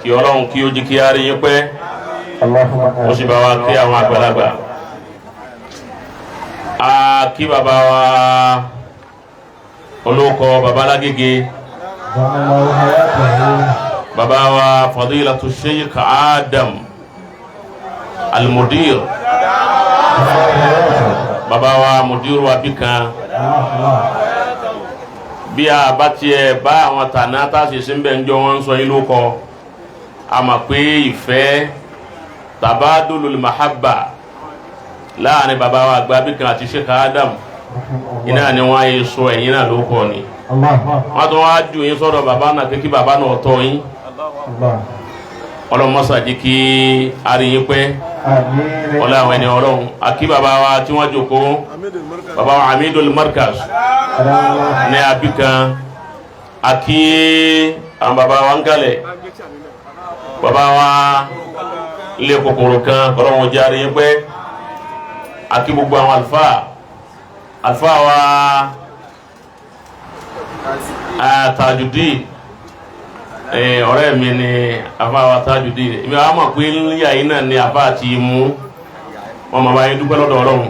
Kí Ọlọ́run kí ó jí kí á rí yín pẹ́, Allahumma ó sì bá wa kí àwọn àgbàlagbà. A kí bàbá wa olóko bàbá Lágége, bàbá wa Fadilatu Sheikh Adam Al-Mudir, bàbá wa Mudiru Abikan. Bí a bá tiẹ̀ bá àwọn tànà tá a sì sí bẹ́ẹ̀ ń jọ wọ́n ń sọ yín ló kọ, a mọ̀ pé ìfẹ́ tabadulul mahabba láàrin bàbá wa àgbà Abikan àti Sheikh Adam iná ni wọ́n á yẹ sọ ẹ̀yìn náà ló kọ ni. Wọ́n tún wá jù yín sọ́dọ̀ bàbá náà pé kí bàbá náà tọ́ yín. Ọlọ́mọ́sá jí kí a rí yín pẹ́ ọlọ́ àwọn ẹni Ọlọ́run. Àkí bàbá wa tí wọ́n jókòó, bàbá wa Amidul Markaz ní Abikan. Àkí àwọn bàbá wa ń kalẹ̀, bàbá wa lé kòkòrò kan, Ọlọ́run jẹ́ a rí yín pẹ́. Àkí gbogbo àwọn àlùfáà, àlùfáà wa Tajudeen, ọ̀rẹ́ mi ni àfáà wa Tajudeen. Èmi àwọn mọ̀ pé níyà yìí náà ni àfáà ti mú wọn mọ̀ bá yín dúpẹ́ lọ́dọ̀ Ọlọ́run.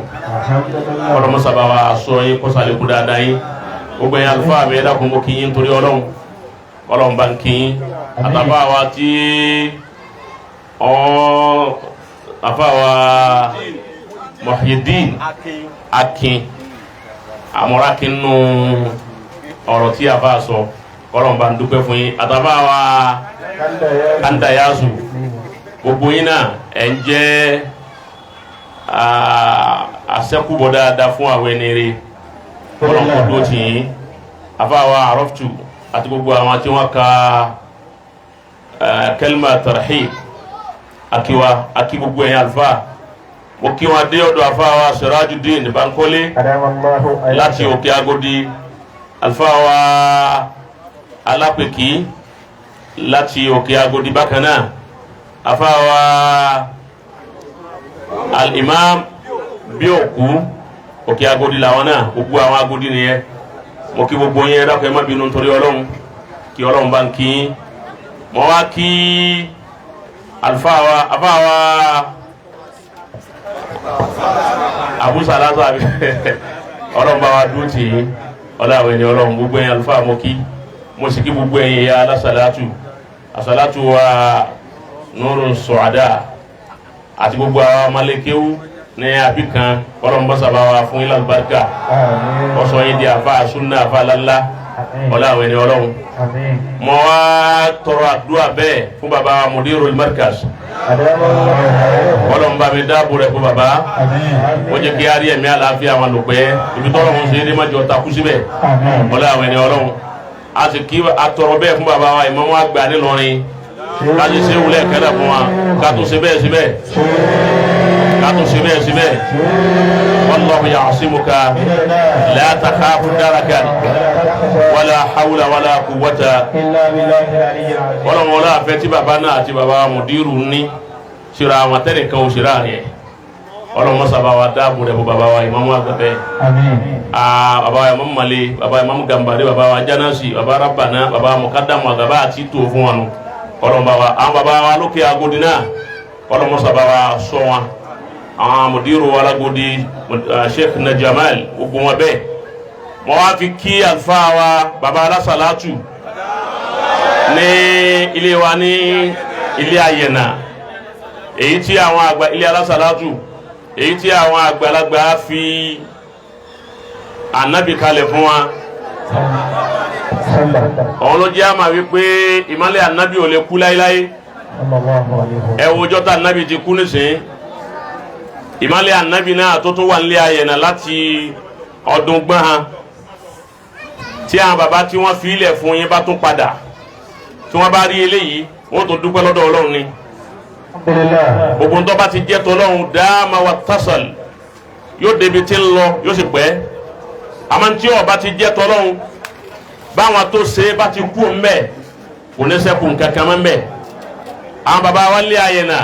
Ọlọ́run sábà wa sọ yín kó sàlékún dáadáa yín. Gbogbo ẹ̀yin àlùfáà mi, ẹ dákun, mo kí yín torí Ọlọ́run. Ọlọ́run bá ń kí yín, àtàfáà wa tí ọ́ àfáà wa Muhyiddin Akin àmọ́rákin nù ọ̀rọ̀ tí àfáà sọ. Ọlọ́run bá ń dúpẹ́ fún yín, àtàfáà wa Kandayasu, gbogbo yín náà ẹ̀ ń jẹ́ àṣẹ́kùbọ̀ dáadáa fún àwọn ẹni rẹ̀. Ọlọ́run kò dúró tì yín, àfáà wa Arọ́fùtù àti gbogbo àwọn tí wọ́n ka kẹlima tarhib. Akiwa aki gbogbo ẹ̀yin àlùfáà, mo kí wọn dé ọ̀dọ̀ àfáà wa Sirajudeen Bankole láti Òkè Agodi, àlùfáà wa Alápèkí láti Òkè Agodi bákan náà, àfáà wa Al-Imam Bíòkú, Òkè Agodi làwọn náà. Gbogbo àwọn Agodi nìyẹn. Mo kí gbogbo yẹn. Dákun, ẹ má bínú nítorí Ọlọ́run, kí Ọlọ́run bá ń kí yín. Mo wá kí àlùfáà wa, àfáà wa Abu Salasa, Ọlọ́run bá wa dúró tì yín, Ọlọ́run ẹni Ọlọ́run. Gbogbo ẹ̀yin àlùfáà mo kí, mo sì kí gbogbo ẹ̀yin ìyá alásàlátù, àsàlátù wa Nuru Suada, àti gbogbo àwọn ọmọlẹ́kẹ́wù ní Abikan. Ọlọ́run bá sábà wa fún ilé àlùbáríkà, ọsọ yín di àfa sunna, àfa lálá, Ọlọ́run ẹni Ọlọ́run. Mo wá tọrọ àdúrà bẹ́ẹ̀ fún baba wa Mudirul Markaz. Ọlọ́run bá mi dáàbò rẹ̀ fún baba, ó jẹ́ kí á rí ẹ̀mí àlàáfíà wọn lò pẹ́ ibi tọ́lọ̀ wọn ṣe é dé, má jọ takú síbẹ̀, Ọlọ́run ẹni Ọlọ́run. A sì kí atọrọ bẹ́ẹ̀ fún baba wa ìmáàmù àgbà nílọrin. Ká sì ṣe wúlẹ̀ kẹ́lẹ̀ fún wa, ká tó ṣe bẹ́ẹ̀ síbẹ̀, ká tó ṣe bẹ́ẹ̀ síbẹ̀. Wallahu ya'simuka la takhafu darakan wala hawla wala quwwata. Ọlọ́run wọlé àfẹ́ tí baba náà àti baba mùdírù ní síra àwọn tẹ́nìkan ò síra rẹ̀. Ọlọ́run mọ́sá bá wa dáàbò rẹ̀ bó baba wa ìmáàmù àgbà bẹ́ẹ̀, baba wa ìmáàmù Male, baba ìmáàmù Gambari, baba wa Janasi, baba Rabana, baba Mukadamu àgàbà àti tó fún wa nù. Ọlọ́run bá wa àwọn baba wa lókè Agodi náà, Ọlọ́run mọ́sá bá wa sọ wọn, àwọn mùdírù wa lágodi, Sheikh Najamal, gbogbo wọn bẹ́ẹ̀. Mo wá fi kí àlùfáà wa baba alásàlátù ní ilé wa ní ilé Ayẹ̀nà, èyí tí àwọn àgbà ilé alásàlátù, èyí tí àwọn àgbàlagbà fi ànábì kalẹ̀ fún wa. Òun ló jẹ́ àmà wípé ìmọ́lẹ̀ ànábì ò lè kú láéláé. Ẹ wo ọjọ́ tá ànábì ti kú nísìnyí, ìmọ́lẹ̀ ànábì náà tó tún wà nílé Ayẹ̀nà láti ọdún gbọ́n tí àwọn bàbá tí wọ́n fi ilẹ̀ fún yín bá tún padà, tí wọ́n bá rí eléyìí, wọ́n tún dúpẹ́ lọ́dọ̀ Ọlọ́run ni. Gbogbo ń tó bá ti jẹ́ tọ́lọ́run dáàmà wa tásàl yóò débi tí ń lọ, yóò sì pẹ́. Àmọ́ tí ó bá ti jẹ́ tọ́lọ́run, báwọn tó ṣe é bá ti kú mbẹ́, kò ní sẹ́kù nǹkan mọ́ mbẹ́. Àwọn bàbá wa lé Ayẹ̀nà,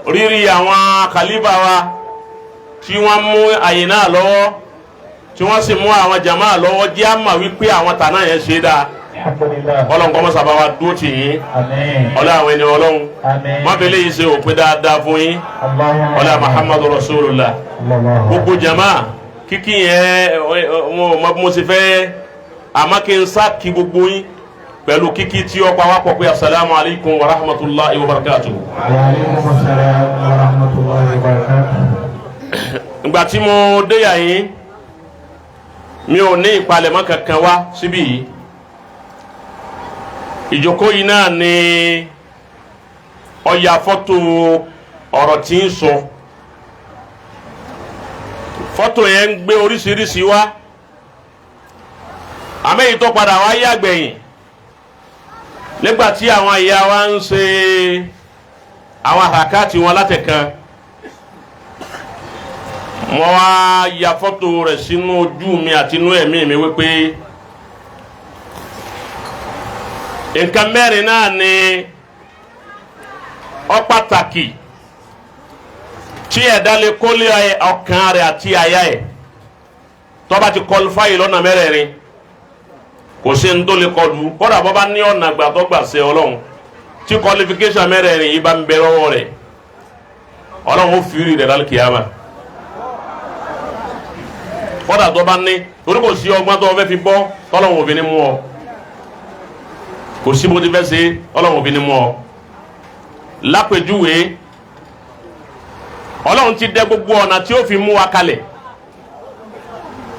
rírí àwọn kàlíbà wa tí wọ́n mú àyè náà lọ́wọ́, tí wọ́n sì mú àwọn jàmáà lọ́wọ́, jẹ́ àmà wípé àwọn tàná yẹn ṣe dáa. Alhamdulillah. Ọlọ́run kọ́ mọ́sàbá wa dúró tì yín. Àmín. Ọlá àwọn ẹni Ọlọ́run. Àmín. Má fi léyìí ṣe òpin dáadáa fún yín. Allahumma. Ọlá Muhammadu Rasulullah. Allahu. Gbogbo jama kíkí yẹn wọn ò mọ bí mo ṣe fẹ́, àmọ́ kí n sá kí gbogbo yín pẹ̀lú kíkí tí ó pa wá pọ̀ pé asalaamu alaykum wa rahmatulahi wa barakatuh. Wa alaykum assalam wa rahmatullahi wa barakatuh. Ìgbà tí mo dé yà yín, mi ò ní ìpalẹ̀mọ́ kankan wá síbí yìí. Ìjókòó yìí náà ni ọ̀yà fọ́tò ọ̀rọ̀ tí ń sọ. Fọ́tò yẹn ń gbé oríṣiríṣi wá, àmọ́ èyí tó padà wá yàgbẹ̀yìn nígbà tí àwọn ìyá wa ń ṣe àwọn àràkàtì wọn látẹ̀kan, mo wá ya fọ́tò rẹ̀ sínú ojú mi àti inú ẹ̀mí mi wípé nǹkan mẹ́rin náà ni ó pàtàkì tí ẹ̀dá lè kólé ọkàn rẹ̀ àti àyà ẹ̀ tó bá ti kọlifáyì lọ́nà mẹ́rẹ̀ẹ̀rin, kò sí ní tó lè kọlu. Kódà bọ́ bá ní ọ̀nà àgbà tó gbà ṣe Ọlọ́run, tí kọlifikẹ́sàn mẹ́rẹ̀ẹ̀rin yìí bá ń bẹ lọ́wọ́ rẹ̀, Ọlọ́run ó fi rí rẹ̀ lálùkìyàmà. Kódà tó bá ní, torí kò sí ọgbọ́n tó fẹ́ fi bọ́ tọ́lọ́run òfin ní mú ọ, kò sí bó ti fẹ́ ṣe tọ́lọ́run òfin ní mú ọ. Lápèjúwe, Ọlọ́run ti dẹ gbogbo ọ̀nà tí ó fi mú wa kalẹ̀.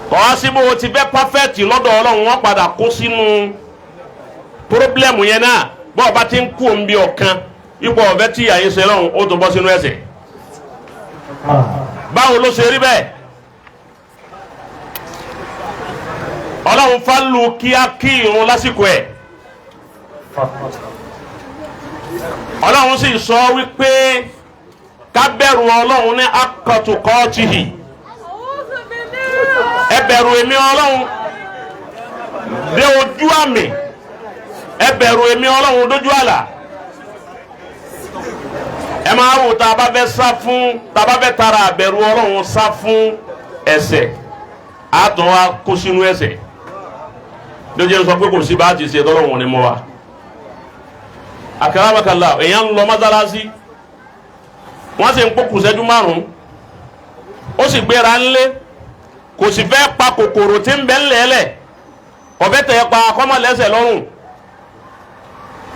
Kọ́ sí bó ti fẹ́ pàfẹ́tì lọ́dọ̀ Ọlọ́run, wọ́n padà kó sínú pírọ́blẹ́mù yẹn náà. Bọ́ọ̀ bá ti ń kú òun bí ọ̀kan ipò ọ̀fẹ́ tí ìyá yín ṣe lọ́run, ó tún bọ́ sínú ẹ̀ṣẹ̀. Báwo ló ṣe rí bẹ́ẹ̀? Ọlọ́run fálù kíá kí irun lásìkò ẹ̀. Ọlọ́run sì sọ wípé ká bẹ̀rù Ọlọ́run ní akọ̀tùkọ̀tìhì. Ẹ bẹ̀rù èmi Ọlọ́run dé ojú àmì, ẹ bẹ̀rù èmi Ọlọ́run dójú àlà. Ẹ máa wò tá a bá fẹ́ sá fún, tá a bá fẹ́ tara àbẹ̀rù Ọlọ́run sá fún ẹ̀ṣẹ̀, àtọ̀ wa kó sínú ẹ̀ṣẹ̀. Lójú sọ pé kò sí bá a ti ṣe tọ́lọ́run ni mo wà. Àkàràmàkàlà, èèyàn ń lọ mọ́sálásí, wọ́n sì ń kó kùsẹ́jú márùn-ún, ó sì gbéra ńlé, kò sì fẹ́ pa kòkòrò tí ń bẹ ńlẹ̀ẹ́lẹ̀, kò fẹ́ tẹ̀ pa kọ́mọlẹ́sẹ̀ lọ́rùn.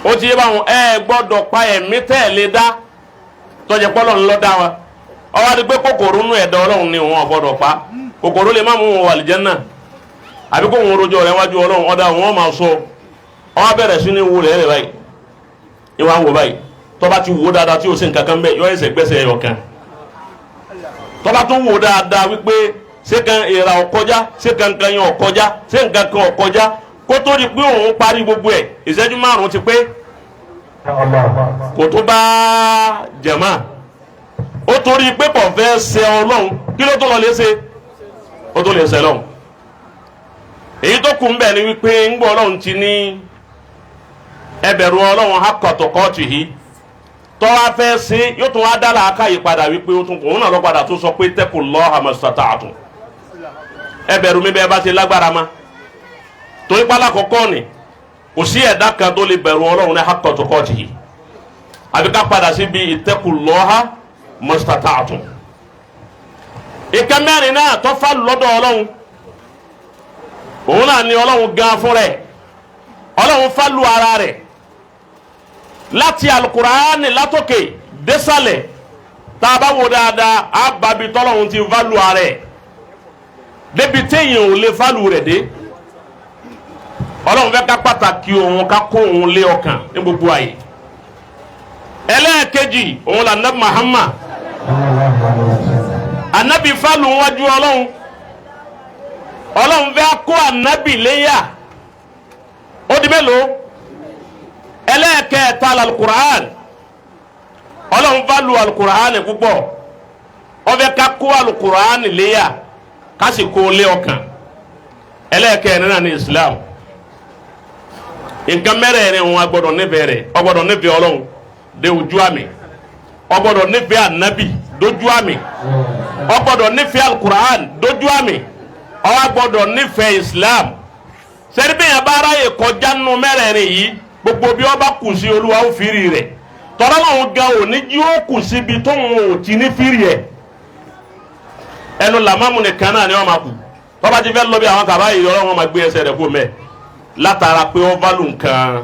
Ó ti yé báwọn, ẹ gbọ́dọ̀ pa ẹ̀mí tẹ́ ẹ̀ lé dá tọ́jà pọ́lọ́ ńlọ dá wa. Ọwọ́ adi pé kòkòrò nù ẹ̀dá Ọlọ́run ni òun ò gbọ́dọ̀ pa. Kòkòrò lè má mú wọn wà àlìjánnà, àbí kó wọn rojọ́ rẹ̀ wájú Ọlọ́run, ọ̀dà wọn máa sọ. Ọwọ́ bẹ̀rẹ̀ sí ní wo lẹ́lẹ̀ báyìí, ìwà ń wò báyìí. Tọ́ba ti wò dáadáa tí o sì ń kankan bẹ́ẹ̀, yọ ẹsẹ̀ gbẹ́sẹ̀ ẹ̀yọ̀ kan. Tọ́ba tó wò dáadáa wípé ṣé kan ìrà ọ̀kọjá, ṣé kankan yẹn ọ̀kọjá, ṣé nǹkan kan ọ̀kọjá, kó tó di pé òun parí gbogbo ẹ̀, ìṣẹ́jú márùn-ún ti pé. Kò tó bá jẹ̀má, ó torí pé kò fẹ́ ṣe Ọlọ́run, kí ló tó lọ lè ṣe? Ó tó lè ṣe Ọlọ́run. Èyí tó kù ń bẹ̀ ni wípé ń gbọ́ Ọlọ́run ti ní ẹ bẹ̀rù Ọlọ́run hakọ̀tọ̀kọ̀tì yìí, tọ́wá fẹ́ ṣe yóò tún wá dára akáyè padà wípé ó tún òun náà lọ padà tó sọ pé taqullaha mastata'tum, ẹ bẹ̀rù mi bẹ́ẹ̀ bá ṣe lágbára ma. Torí pálá kọ̀kọ́ ni kò sí ẹ̀dá kan tó lè bẹ̀rù Ọlọ́run ní hakọ̀tọ̀kọ̀tì yìí, àbí ká padà síbi ittaqullaha mastata'tum. Ìka mẹ́rin náà tó fà lọ́dọ̀ Ọlọ́run, òun náà ni Ọlọ́run gan fún rẹ̀. Ọlọ́run fálù ara rẹ̀ láti alukuraani látòkè désàlẹ̀. Tá a bá wo dáadáa, á bàbí tọ́lọ́run ti fálù ara rẹ̀ débi téèyàn ò lè fálù rẹ̀ dé. Ọlọ́run fẹ́ ká pàtàkì òun, ká kó òun lé ọkàn ní gbogbo àyè. Ẹlẹ́ẹ̀kejì, òun là nàbì Muhammad. Anabi fálù wájú Ọlọ́run. Ọlọ́run fẹ́ kó anabi léyà. Ó di mélòó? Ẹlẹ́ẹ̀kẹta, alukur'an. Ọlọ́run bá lu alukur'an púpọ̀. Ó fẹ́ ká kó alukur'an léyà, ká sì kó lé ọkàn. Ẹlẹ́ẹ̀kẹrin náà ní Islam. Nǹkan mẹ́rẹ̀ẹ̀rin òun agbọ́dọ̀ nífẹ̀ẹ́ rẹ̀. Ó gbọ́dọ̀ nífẹ̀ẹ́ Ọlọ́run dé ojú àmì, ó gbọ́dọ̀ nífẹ̀ẹ́ anabi dójú àmì, ó gbọ́dọ̀ nífẹ̀ẹ́ alukur'an dójú àmì, ó gbọ́dọ̀ nífẹ̀ẹ́ Islam. Sẹ́ni bẹ́ẹ̀ yẹn bá aráyè kọjá nínú mẹ́rẹ̀ẹ̀rin yìí, gbogbo bí ọba kù sí Olúwa ó fìrí rẹ̀. Tọ́lá lòun gan òní jí ó kù síbi tóun ò ti ní fìrí ẹ̀. Ẹnu làmámù nìkan náà ni wọ́n máa kù. Tọ́ba ti fẹ́ lọ bí àwọn kàbá yìí, Ọlọ́run máa gbé ẹsẹ̀ rẹ̀ kó mẹ́ látara pé ó válù nǹkan.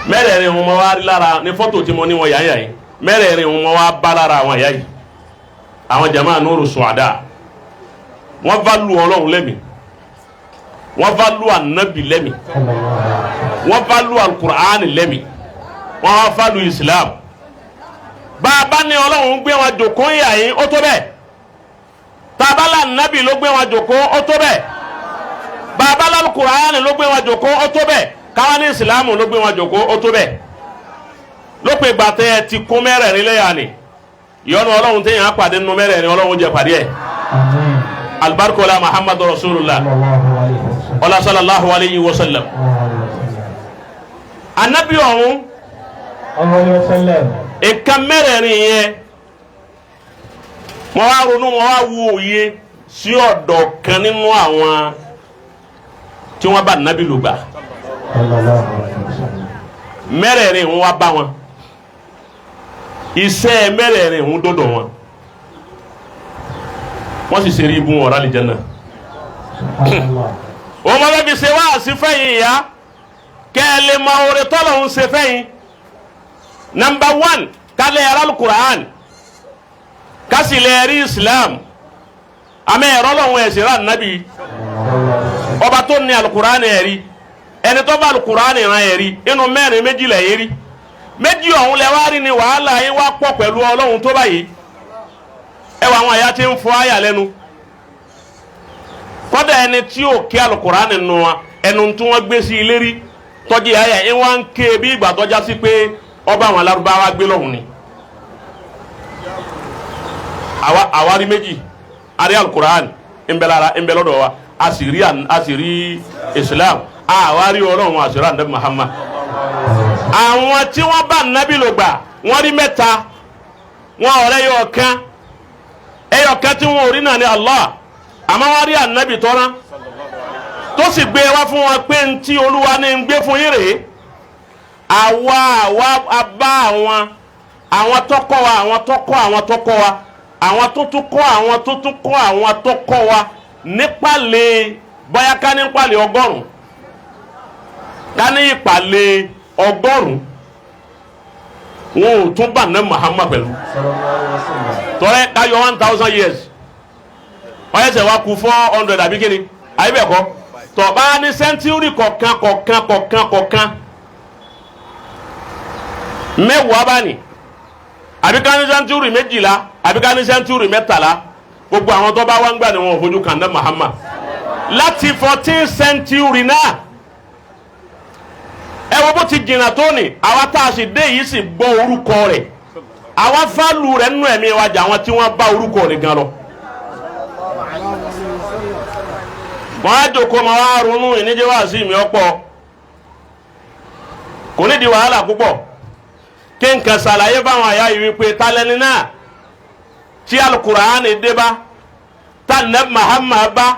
Mẹ́rẹ̀ẹ̀rin wọn wá rí lára ní fọ́tò tí mo ní wọn yáyà yìí. Mẹ́rẹ̀ẹ̀rin wọn wá bá lára àwọn ìyá yìí, àwọn jama Nuru Suada. Wọ́n válù Ọlọ́run lẹ́mìí, wọ́n válù ànábì lẹ́mìí, wọ́n válù alukur'ani lẹ́mìí, wọ́n válù Islam. Bàbá ní Ọlọ́run gbé wọn jòkó yà yín, ó tó bẹ́ẹ̀. Tabala ànábì ló gbé wọn jòkó, ó tó bẹ́ẹ̀. Bàbá alukur'ani ló gbé wọn jòkó, ó tó bẹ́ẹ̀. Káwa ní Islam ló gbé wọn jòkó, ó tó bẹ́ẹ̀. Lópin ìgbà tẹ́ ẹ ti kún mẹ́rẹ̀ẹ̀rin lẹ́yà ni ìyọ́nú Ọlọ́run téèyàn á pàdé nínú mẹ́rẹ̀ẹ̀rin, Ọlọ́run jẹ pàdé ẹ̀. Alibarikola Muhammadu Rasulullah ọlá sallallahu alayhi wa sallam. Anabi ọ̀hún nǹkan mẹ́rẹ̀ẹ̀rin yẹn, wọ́n wá ronú, wọ́n wá wo òye sí ọ̀dọ̀ kan nínú àwọn tí wọ́n bá nabi lò gbà. Mẹ́rẹ̀ẹ̀rin wọn wá bá wọn, iṣẹ́ mẹ́rẹ̀ẹ̀rin wọn dọ́dọ̀ wọn, wọ́n sì ṣeré ibú wọn ọ̀rá àlìjánnà. Wọ́n máa fi ṣe wáàsí fẹ́yìn ìyá kẹ́ ẹ lè mọ oore tọ́lọ̀ ń ṣe fẹ́yìn. Number 1, kálẹ̀ ẹ̀rọ alukur'an, kásìlẹ̀ ẹ̀rí Islam, àmì ẹ̀rọ lọ́wọ́ ẹ̀sìn rà nàbì. Ọba tó ní alukur'an ẹ̀rí, ẹni tó bá alukur'an ìran ẹ̀rí, inú mẹ́rin méjìlá ẹ̀rí méjì ọ̀hún lẹ wá rí ni wàhálà yín wá pọ̀ pẹ̀lú Ọlọ́run tó báyìí. Ẹ wà àwọn àyà tí ń fọ àyà lẹ́nu. Kọ́dà ẹni tí ò kí alukur'an nù wa, ẹnu tí wọ́n gbé sí ilé rí tọ́jú àyà ẹ wá ń ké bí ìgbà tọ́já sí pé ọba àwọn alárúbáwá gbé lọ́hùn ni. Àwa rí méjì, a rí alukur'an ńbẹ lára ńbẹ lọ́dọ̀ wa, a sì rí Islam, àwa rí Ọlọ́run, a sì rí Ànábì Muhammad. Àwọn tí wọ́n bá nábì lò gbà, wọ́n rí mẹ́ta, wọn ọ̀rẹ́ yọ ọ̀kan, ẹyọ kan tí wọn ò rí náà ni Allah. Àmọ́ wọ́n rí ànábì tọ́ra tó sì gbé wá fún wọn pé ntí Olúwa ní ń gbé fún yín rèé. Àwa àwa bá àwọn tó kọ́ wa, àwọn tó kọ́ àwọn tó kọ́ wa, àwọn tó tún kọ́ àwọn tó tún kọ́ àwọn tó kọ́ wa nípàlẹ̀, bóyá ká ní ìpàlẹ̀ 100, ká ní ìpàlẹ̀ 100, wọn ò tún bá ní Muhammad pẹ̀lú tọ́rẹ́ ká yọ 1000 years, wọ́n yẹ sẹ̀ wá kú 400 àbí kíni àbí bẹ́ẹ̀ kọ́. Tọ́ba ní sẹ́ńtúrì kọ̀ọ̀kan kọ̀ọ̀kan kọ̀ọ̀kan kọ̀ọ̀kan mẹ́wàá bá ní, àbí ká ní sẹ́ńtúrì 12, àbí ká ní sẹ́ńtúrì 13, gbogbo àwọn tó bá wá ń gbà ní wọn ò fojú kàn ní Muhammad láti 14th century náà. Ẹ wo bó ti jìnnà tó ní, àwa tá a sì dé yìí sì gbọ́ orúkọ rẹ̀, àwa fálù rẹ̀ nínú ẹ̀mí wa jà àwọn tí wọ́n bá orúkọ rẹ̀ gan lọ. Wọ́n á jòkó ma wá ronú ìníjẹ́ wá sí mi ọ̀pọ̀, kò ní di wàhálà púpọ̀. Kí n kàn ṣàlàyé fáwọn àyà yìí wípé talẹ́ni náà tí alukuraani dé bá, tá nẹ́bí Muhammad bá,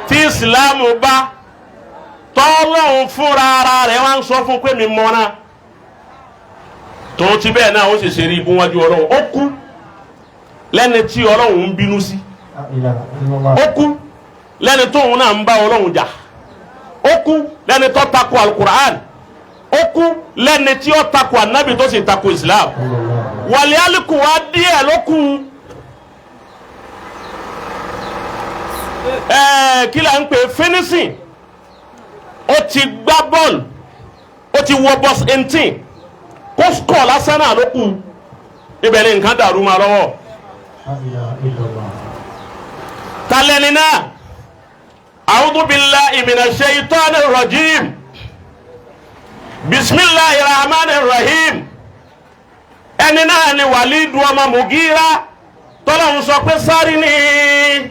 tí Ìsìlámù bá, tọ́lọ́hún fúnra ara rẹ̀ wá ń sọ fún pé mi mọ́ná. Tòun ti bẹ́ẹ̀ náà ó sì ṣe rí ibú wájú Ọlọ́run. Ó kú lẹ́ni tí Ọlọ́run ń bínú sí, ó kú lẹ́ni tóun náà ń bá Ọlọ́run jà, ó kú lẹ́ni tó takò alukur'an, ó kú lẹ́ni tí ó takò anabi tó sì takò Islam. Wàlẹ́ alikù wa díẹ̀ ló kú. Kí la ń pè finishing? Ó ti gbá bọ́ọ̀lù, ó ti wọ bọ́s 18, kó score lásán náà ló kù. Ibẹ̀ ni nǹkan dàrú ma lọ́wọ́. Talẹ́ni náà, a'udhu billahi minash shaitanir rajim, bismillahir rahmanir rahim. Ẹni náà ni Wàlídù ọmọ Mugira, tọ́lọ́hun sọ pé sáré ní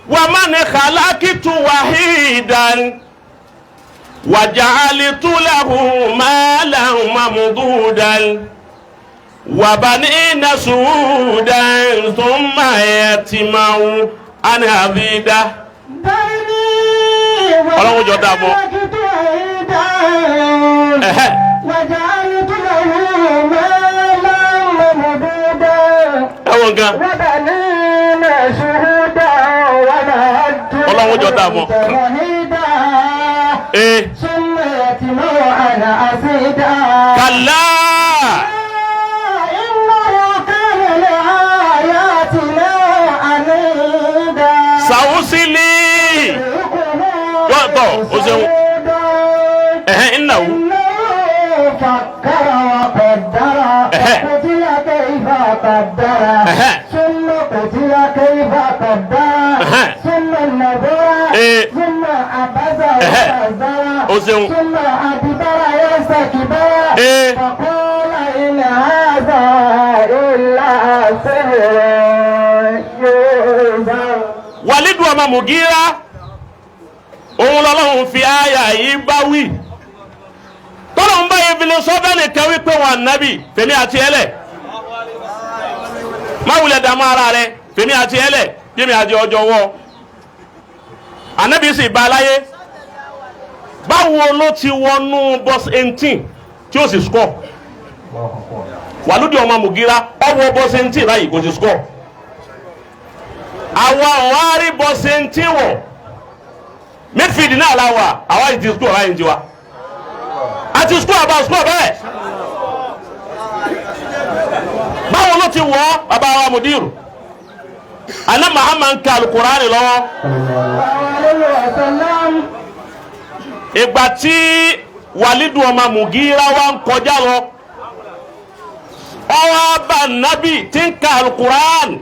wa man khalaqtu wahidan waja'altu lahu malan mamdudan wa banina shuhudan thumma yatma'u an azida. Bani Ọlọ́run jọ dáa mọ́. Ẹ̀hẹ́. وجعلت له مالا ممدودا Ẹ wo nǹkan. وبنين شهودا ومهدت Ọlọ́run jọ dáa mọ́. تمهيدا Ee. ثم يتمع أن أزيدا Kàlá. إنه كان لآياتنا عنيدا Sàwùsílì. Yọ̀tọ̀, o ṣeun. Ẹ̀hẹ́ ìnáwó. إنه فكر وقدر إيه. قتل كيف قدر إيه. ثم قتل كيف قدر إيه. ثم نظر إيه. ثم عبس إيه. وبصر O ṣeun. ثم أدبر يستكبر إيه. فقال إن هذا إلا سحر يؤثر. Wàlídù ọmọ Mùgírà òun lọ́lọ́run fi àyà yìí bá wí. Tọ́lọ́run bá yẹn fi lè sọ fẹ́ nìkan wípé wọn ànábì fèmí àti ẹlẹ̀. Má wulẹ̀ dààmú ara rẹ fèmí àti ẹlẹ̀ jẹ́mi àti ọjọ́ wọ́. Ànábì sì bá a láyé. Báwo ló ti wọnú bọ́s 18 tí ó sì score? Wàlúdì ọmọ Mùgírà ọwọ́ bọ́s 18 báyìí kò sì score. Àwa ọ̀hárí bọ́sẹ̀ntì wọ̀ midfield náà la wà, àwa yìí ti score báyìí ń tiwa àti score àbá score bẹ́ẹ̀. Báwo ló ti wọ̀ ọ́ bàbá wa mudiru àná Muhammad ń ka alukurani lọ́wọ́. عليه وسلم. Ìgbà tí Wàlídù ọmọ Mùgírà wa ń kọjá lọ, ọwọ́ abá nábì tí ń ka alukurani,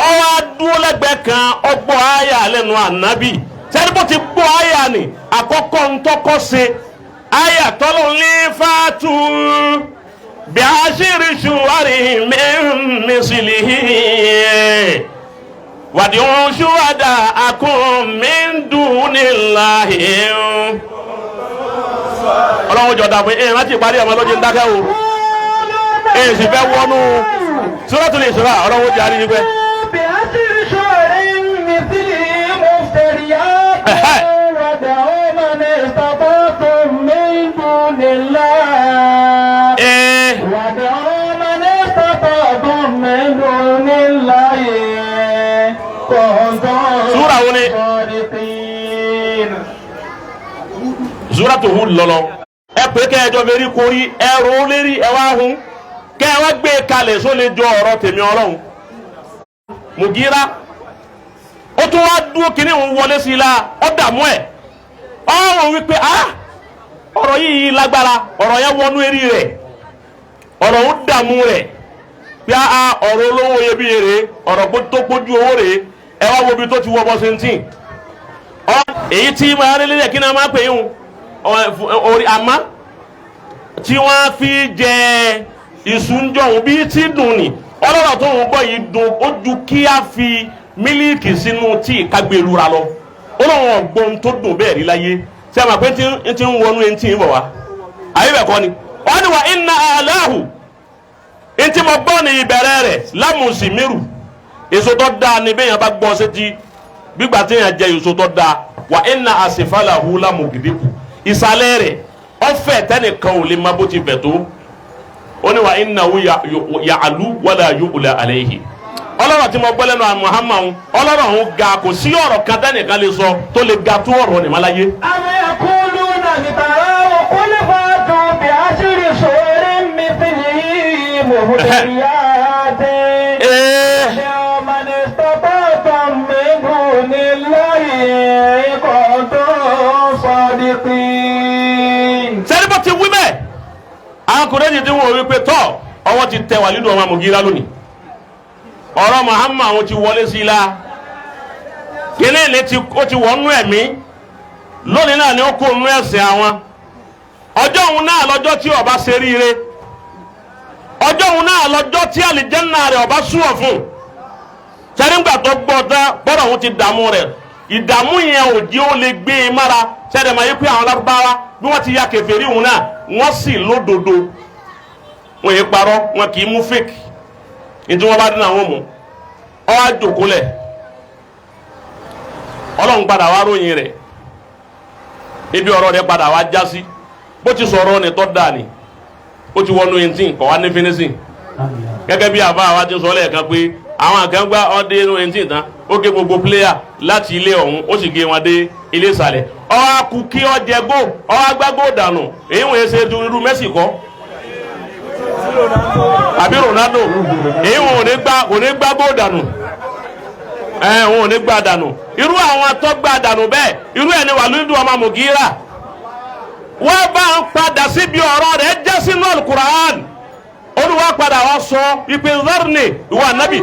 ọwọ́ adúró lẹ́gbẹ̀ẹ́ kan, ọgbọ́ àyà lẹ́nu ànábì. Sẹ́ni bó ti gbọ́ àyà ni àkọ́kọ́ ntọ́kọ́ ṣe àyà tọ́lọ́ ní fàtú bí a ṣe rí ṣùwárí mísìlì wàdí ń ṣùwádà akún mi dùn níláhì. Ọlọ́run jọ̀dá pé ẹ̀ rántí ìparí ọmọ lójú ń dákẹ́ o, ẹ̀ sì fẹ́ wọnú Suratul Isra. Ọlọ́run jẹ́ àríyí pẹ́. بعشر شهر مثله مفتريات ودعوا من استطعتم من دون الله Ee. ودعوا من استطعتم من دون الله كنتم Súrà wo ni? صادقين. Suratu Hud lọlọ. Ẹ pé kẹ́ ẹ jọ fẹ́rí korí, ẹ ro lérí, ẹ wá hun kẹ́ ẹ wá gbé e kalẹ̀ só lè jọ ọ̀rọ̀ tèmi Ọlọ́run. Mùgírà ó tún wá dúró kíní òun wọlé sí i la, ó dààmú ẹ̀, ọ̀rọ̀ wípé a ọ̀rọ̀ yìí lágbára, ọ̀rọ̀ yẹn wọnú eré rẹ̀, ọ̀rọ̀ ń dààmú rẹ̀ pé a ọ̀rọ̀ olówó iyebíye rèé, ọ̀rọ̀ tó gbójú owó rèé. Ẹ wá wo ibi tó ti wọ bọ́ sentin èyí tí máa rí lélẹ̀ kí náà máa pè yín orí àmá tí wọ́n fi jẹ ìsúnjọ̀hún bí tí dùn ní ọlọ́rọ̀ tó ń gbọ́ yìí dùn ó ju kí á fi mílíìkì sínú tíì kágbélura lọ. Ọlọ́run ọ̀gbọ́n tó dùn bẹ́ẹ̀ rí láyé. Ṣé a máa pé tí ń wọnú ẹni tí ń bọ̀ wá àyè bẹ̀ kọ́ ni wọ́n ní wà inna aláhù ntí mo gbọ́ ní ìbẹ̀rẹ̀ rẹ̀ lámùsìmírù èso tó dáa ni bẹ́ẹ̀ yẹn bá gbọ́ sétí gbígbà tí yẹn jẹ èso tó dáa. Wà inna àsìfàlàhù lámùgídìkù ìsàlẹ̀ rẹ̀ ọ̀fẹ́ tẹ́nìkan ò lè má bó ti bẹ̀ tó. Ó ní wà innahu ya'lu wala yu'la alayhi. Ọlọ́rọ̀ tí mo gbọ́ lẹ́nu Muhammad, ọlọ́rọ̀ ọ̀hún ga, kò sí ọ̀rọ̀ kan tẹ́nìkan lè sọ tó lè ga tó ọ̀rọ̀ nìmọ́láyé. أم يقولون افتراه قل فأتوا بعشر سور مثله مفتريات Ee. يا من استطعتم من دون الله إن كنتم صادقين. Sẹ́ni bó ti wí bẹ́ẹ̀, àwọn kùrẹ́jì tí wọ́n wí pé tọ́ ọwọ́ ti tẹ Wàlídù ọmọ Mùgírà lónìí, ọ̀rọ̀ Muhammad àwọn ti wọlé sí i la kíní ní ti ó ti wọ́n nú ẹ̀mí lónìí náà ni ó kó nú ẹ̀sìn àwọn. Ọjọ́ òun náà lọ́jọ́ tí ọba ṣe ríire, ọjọ́ òun náà lọ́jọ́ tí àlìjẹ́nà rẹ̀ ọba súwọ̀ fún. Sẹ́ni gbà tó gbọ́ tán bọ́dọ̀ òun ti dààmú rẹ̀, ìdààmú yẹn ò jẹ́ ó lè gbé e mára. Sẹ́ni máa yí pé àwọn Lárúbáwá bí wọ́n ti ya kèfèrí òun náà wọ́n sì lódodo, wọ́n yé parọ́, wọn kì í mú fake ní tí wọ́n bá dín àwọn mú. Ọ wá jòkó lẹ̀, Ọlọ́run padà wá ròyìn rẹ̀ ibi ọ̀rọ̀ rẹ̀ padà wá já sí bó ti sọ̀rọ̀ ni tọ́ da ni ó ti wọnú eighteen kọ̀ wá ní finisi gẹ́gẹ́ bí àbá wa ti sọ lẹ́ẹ̀kan pé àwọn kan gbá ọdẹ inú eighteen tán ó gé gbogbo pléyà láti ilé ọ̀hún ó sì gé wọn dé ilé ìsàlẹ̀ ó wá kù kí ó jẹ gó ó wá gbá gó dànù èyí wọ́n ṣe irú Messi kọ́ àbí Ronaldo èyí wọn ò ní gbá kò ní gbá gó dànù ẹ wọn ò ní gbá dànù irú àwọn tó gbá dànù bẹ́ẹ̀ irú ẹ̀ ni Wàlídù ọmọ Mùgírà wọ́n bá ń padà síbi ọ̀rọ̀ rẹ̀ jẹ́ sínú Al-Qur'an Olúwa padà wá sọ ìpè zarni ìwà nábì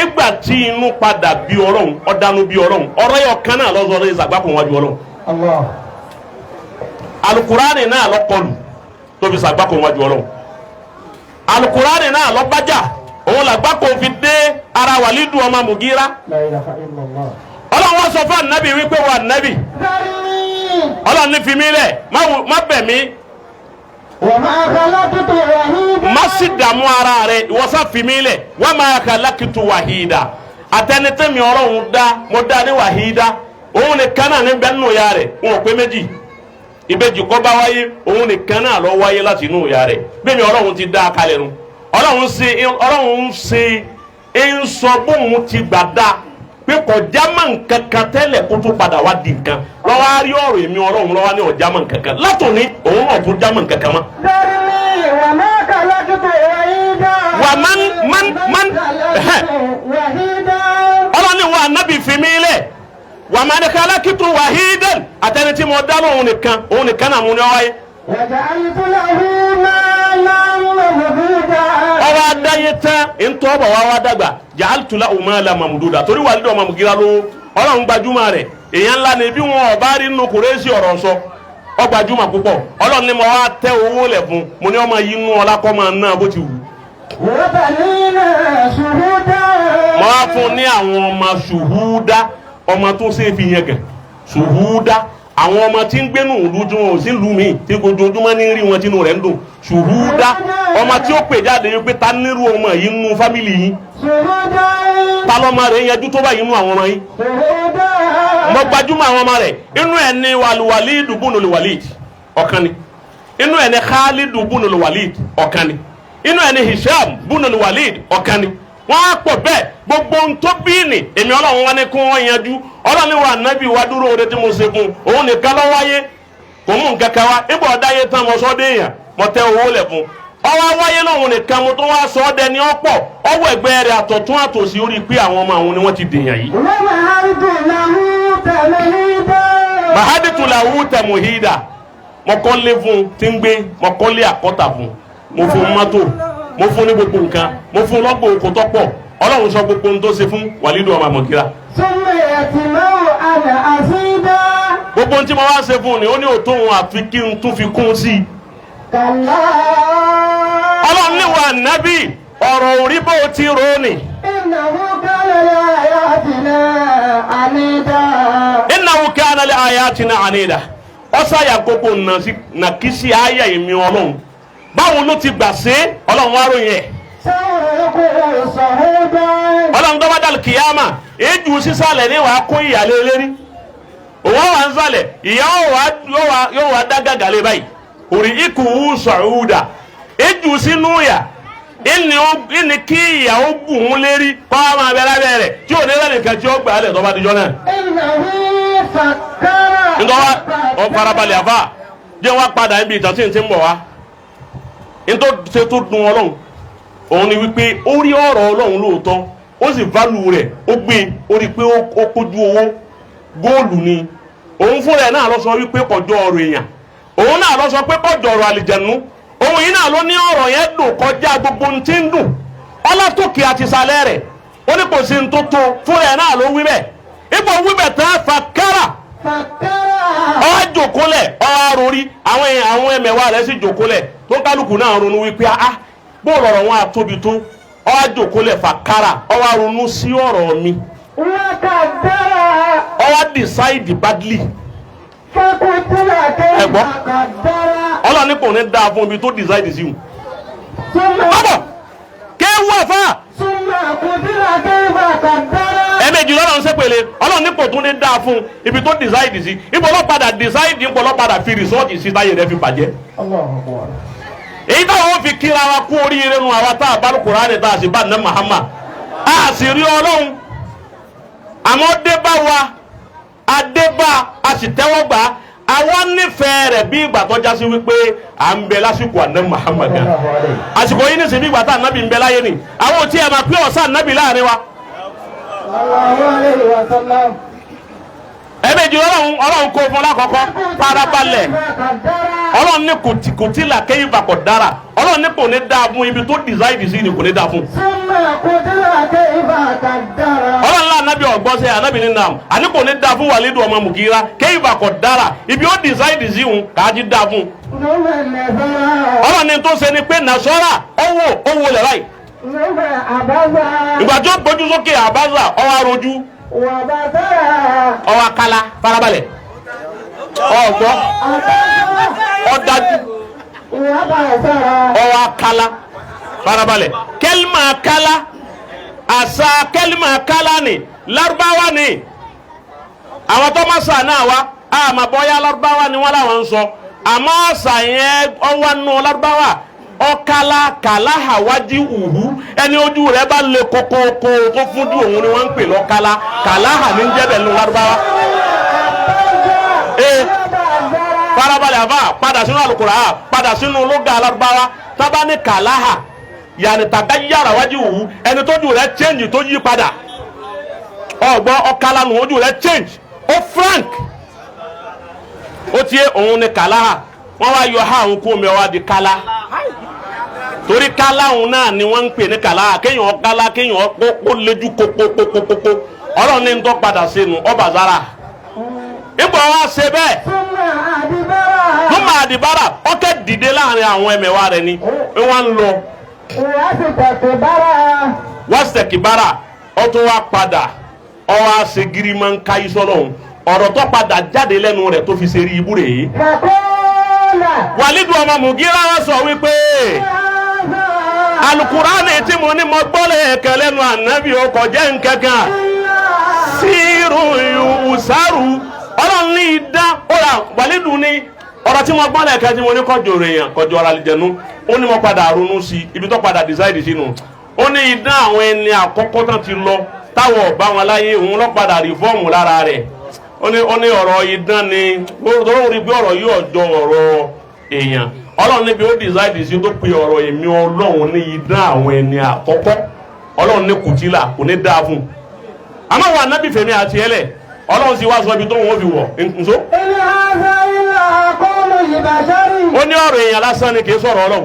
ìgbà tí inú padà bí Ọlọ́run ọ̀dánú bí Ọlọ́run ọ̀rọ̀ yọ kan náà lọ́sọ̀rọ̀ rẹ̀ ìsàgbákùn wájú Ọlọ́run Al-Qur'ani náà lọ́kọlù tó fi sàgbákùn wájú Ọlọ́run Al-Qur'ani náà lọ́bàjá òun làgbákò fi dé ara Wàlídù ọmọ Mùgírà Ọlọ́run wá sọ fún ànábì wípé wà ànábì Ọlọ́run ní fi mí lẹ̀ má bẹ̀ mí má sì dààmú ara rẹ̀ ìwọ sá fi mí lẹ̀ wa ma khalaqtu wahida àtẹnitẹ́mi Ọlọ́run dá mo dá ní wahida òun nìkan náà ní bẹ́ẹ̀ nù ya rẹ̀ wọn ò pé méjì ìbejì kọ́ bá wáyé òun nìkan náà lọ wáyé láti inú ìyá rẹ̀ bẹ́ẹ̀ ni Ọlọ́run ti dá a kalẹ̀ nu Ọlọ́run ṣe ń sọ bóun ti gbà dá pé kọjá mọ́ nǹkan kan tẹ́lẹ̀ kó tó padà wá di nǹkan lọ́wọ́ á rí ọ̀rọ̀ èmi Ọlọ́run lọ́wọ́ ní ọ̀já mọ́ nǹkan kan látòní òun náà tó já mọ́ nǹkan kan mọ́. wà man man man Ọlọ́run ní wa nábì fi mí lẹ̀ wà man khalaqtu wahidan àtẹni tí mo dá lóhun nìkan òun nìkan náà mú ní ọwáyé. Ọwọ́ adáyé tán ntọ́ bọ̀ wá wá dàgbà ja'altu lahu malan mamduda torí Wàlídù ọmọ Mùgírà ló Ọlọ́run gbajúmọ̀ rẹ̀ èèyàn ńlá ni bí wọn ọba rí nínú Kùrẹ́ṣì ọ̀rọ̀ sọ ọ gbajúmọ̀ púpọ̀ Ọlọ́run ni mo wá tẹ owó lẹ̀ fún mo ní ọmọ yìí nú ọlá kọ́ máa ná bó ti wù. Mo wá fún ní àwọn ọmọ ṣùhúdá ọmọ tó ṣe é fi yẹn gàn ṣùhúdá àwọn ọmọ tí ń gbénú ìlú tí wọn ò sí ìlú míì tí ojoojúmọ́ ní rí wọn tínú rẹ̀ ń dùn ṣùhúdá ọmọ tí ó pè jáde wípé ta nírú ọmọ yìí nínú fámìlì yìí ta lọ́mọ rẹ̀ yanjú tó báyìí nínú àwọn ọmọ yìí mo gbajúmọ̀ àwọn ọmọ rẹ̀ inú ẹ̀ ní Walidu bunul Walid ọ̀kan ni inú ẹ̀ ní Khalidu bunul Walid ọ̀kan ni inú ẹ̀ ní Hisham bunul Walid ọ̀kan ni wọ́n á pọ̀ bẹ́ẹ̀ gbogbo ohun tó bí ní èmi Ọlọ́run wá ní kí wọ́n yanjú Ọlọ́run wa nábì wá dúró oore tí mo ṣe fún òun nìkan ló wáyé kò mú nǹkan kan wá nígbà ọ̀dáyé tán mo sọ dé èèyàn mo tẹ owó lẹ̀ fún ọwọ́ wáyé lóhun nìkan mo tó wá sọ ọ́ dẹni ọ̀pọ̀ ọwọ́ ẹ̀gbẹ́ rẹ̀ àtọ̀tún àtòsí orí pé àwọn ọmọ àwọn ni wọ́n ti dèèyàn yìí. Mahaditu lahu tamuhida mo kọ́lé fún tí ń gbé mo kọ́lé àkọ́tà fún mo fún mọ́tò mo fún ní gbogbo nǹkan mo fún lọ́gbọ̀n oko tó pọ̀ Ọlọ́run sọ gbogbo ohun tó ṣe fún Wàlídù ọmọ Mùgírà. Gbogbo ohun tí mo wá ṣe fún un ni ó ní òtó òun àfi kí n tún fi kún sí i. Ọlọ́run ní wa nábì ọ̀rọ̀ orí bó ti rò ní. Innahu kana li ayatina anida ọ̀sáyà gbogbo nàkísí ayé ìmí Ọlọ́run báwo ló ti gbà ṣe Ọlọ́run wá ròyìn ẹ̀. Ọlọ́run tó bá dàlù kìyàmà èjù sísàlẹ̀ ní wàá kó ìyàlẹ́ lérí òun wà ń sàlẹ̀ ìyá yóò wá dá gàgà lé báyìí òrì ikú sọ̀rúdà èjù sínú yà ìní kí ìyàwó gùn ún lérí kọ́ á máa bẹ lábẹ́ rẹ̀ tí ò ní lẹ́nìkan tí ó gbà á lẹ̀ tó bá dijọ́ náà. Nítorí ọ farabalẹ̀ àfà jẹ́ wá padà níbi ìtàn tí ń ti ń bọ̀ wá nítorí ṣe tó dùn Ọlọ́run òun ni wípé ó rí ọ̀rọ̀ Ọlọ́run lóòótọ́ ó sì válù rẹ̀ ó gbé ó rí pé ó kójú owó góòlù ni òun fúnra ẹ̀ náà lọ sọ wípé kọjọ ọ̀rọ̀ èèyàn òun náà lọ sọ pé kọjọ ọ̀rọ̀ àlìjẹ̀nu òun yìí náà ló ní ọ̀rọ̀ yẹn dùn kọjá gbogbo ohun tí ń dùn ọlátòkè àti ìsàlẹ̀ rẹ̀ ó ní kò sí ní tó tó fúnra ẹ̀ náà ló wí bẹ́ẹ̀ ipò wí bẹ́ẹ̀ tán fàkàrà ó jókòólẹ̀ ó rórí àwọn ẹmẹ̀wà rẹ̀ sì jókòólẹ̀ tó kálukú náà ronú wípé ah bó lọ̀rọ̀ wọn àtóbi tó ó jókòólẹ̀ fàkàrà ó wá ronú sí ọ̀rọ̀ mi ó wá decide badly ẹ̀gbọ́n Ọlọ́run ní kò ní dáa fún ibi tó decide sí wọn. Bọ́bọ̀ kéwú àfà. Ẹ̀mẹ́jì lọ́rọ̀ ń sẹ́pẹ̀ pele ọlọ́run ní kò tún ní dáa fún ibi tó decide sí ibo ló padà decide ipò ló padà fi resort sí táyé rẹ̀ fi bàjẹ́. Èyí táwọn fi kíra wa kú oríire nu àwa tá a bá Kùránì tá a sì bá ní Muhammad a sì rí ọlọ́run àmọ́ dé bá wa adé bá a sì tẹ́wọ́ gbà àwa nífẹ̀ẹ́ rẹ̀ bí ìgbà tó já sí wípé à ń bẹ lásìkò àná Muhammad gan àsìkò yìí ní sèbí ìgbà tá ànábì ń bẹ láyé ni àwọn ò tí ẹ máa pé ọ̀sán ànábì láàrin wa. Ẹ̀ẹ́dẹ̀jì ọlọ́run ọlọ́run kó fún lákọ̀ọ́kọ́ farabalẹ̀ ọlọ́run ní kòtìkòtì là kéyìn bàkọ̀ dára ọlọ́run ní kò ní dáa fún ibi tó dìsáìdì sí ni kò ní dáa fún. Ọlọ́run lá ànábì ọ̀gbọ́n sẹ́ ànábì ní nàám àní kò ní dáa fún wàlídù ọmọ mùgíra kéyìn bàkọ̀ dára ibi ó dìsáìdì sí òun kà á ti dáa fún. Ọlọ́run ní tó ṣe ni pé nàṣọ́rà ọwọ́ owó lẹ̀ báyìí. Ìgbà tó gbójú sókè àbáṣà ọwọ́ arojú ọwọ́ akala farabalẹ̀ ọgbọ́ ọdájú ọwọ́ akala farabalẹ̀ kẹlima akala àṣà kẹlima akala ni Lárúbáwá ni àwọn tó má sà náà wá àmọ́ bọ́yá Lárúbáwá ni wọ́n làwọn ń sọ àmọ́ àṣà yẹn ọwọ́ nù Lárúbáwá ọkala kàláhàwájú òhu ẹni ojú rẹ̀ bá le kókókó tó fúnjú òun ni wọ́n ń pè lọ́kala kàláhà ní jẹ́bẹ̀ ló Lárúbáwá. Ee farabalẹ̀ àbá padà sínú àlùkùrá padà sínú lóga Lárúbáwá tábà ní kàláhà yàní tàgá yàrá wájú òhu ẹni tójú rẹ̀ change tó yí padà ọgbọ́n ọkala nù ojú rẹ̀ change ó frank ó tiẹ̀ òun ni kàláhà wọ́n wá yọ ha òun kú omi ọwọ́ di kálá torí kálá òun náà ni wọ́n ń pè ní kálá kéèyàn kálá kéèyàn kó lejú kókókókókó ọlọ́run ní tó padà sínú ọba zara ipò wa ṣe bẹ́ẹ̀ túmọ̀ àdìbára ọkẹ́ dìde láàrin àwọn ẹ̀mẹ̀wá rẹ̀ ni wọ́n ń lọ wọ́n ọtún wa padà ọwọ́ àṣẹ girima ń ka iṣọ́ lọ́hùn ọ̀rọ̀ tó padà jáde lẹ́nu rẹ̀ tó fi ṣe rí ibú rèé. Wàlídù ọmọ Mùgírà wá sọ wípé alukurani tí mo ní mo gbọ́ lẹ́ẹ̀kan lẹ́nu ànábì ọkọ̀ jẹ́ nkankan sírù ìwùsàrù ọlọ́run ní idá ọ̀rà wàlídù ní ọ̀rọ̀ tí mo gbọ́ lẹ́ẹ̀kan tí mo ní kọjú èèyàn kọjú ọ̀rọ̀ àlìjẹ̀nu ó ní mo padà ronú sí ibi tó padà decide sínú ó ní idá àwọn ẹni àkọ́kọ́ tán ti lọ táwọn ọ̀bá wọn láyé òun ló padà rìfọ́ọ̀mù lára rẹ̀ ó ní ọ̀rọ̀ idán ni ó rí bí ọ̀rọ̀ yóò jọ ọ̀rọ̀ èèyàn ọlọ́run níbi ó decide sí tó pe ọ̀rọ̀ èmi ọlọ́run ní idán àwọn ẹni àkọ́kọ́ ọlọ́run ní kùtìlà kò ní dáa fún un àmọ́ wà nábì fèmí àti ẹlẹ̀ ọlọ́run sì wá sọ ibi tó wọn fi wọ̀ nso. Ó ní ọ̀rọ̀ èèyàn lásán ni kì í sọ̀rọ̀ ọlọ́run.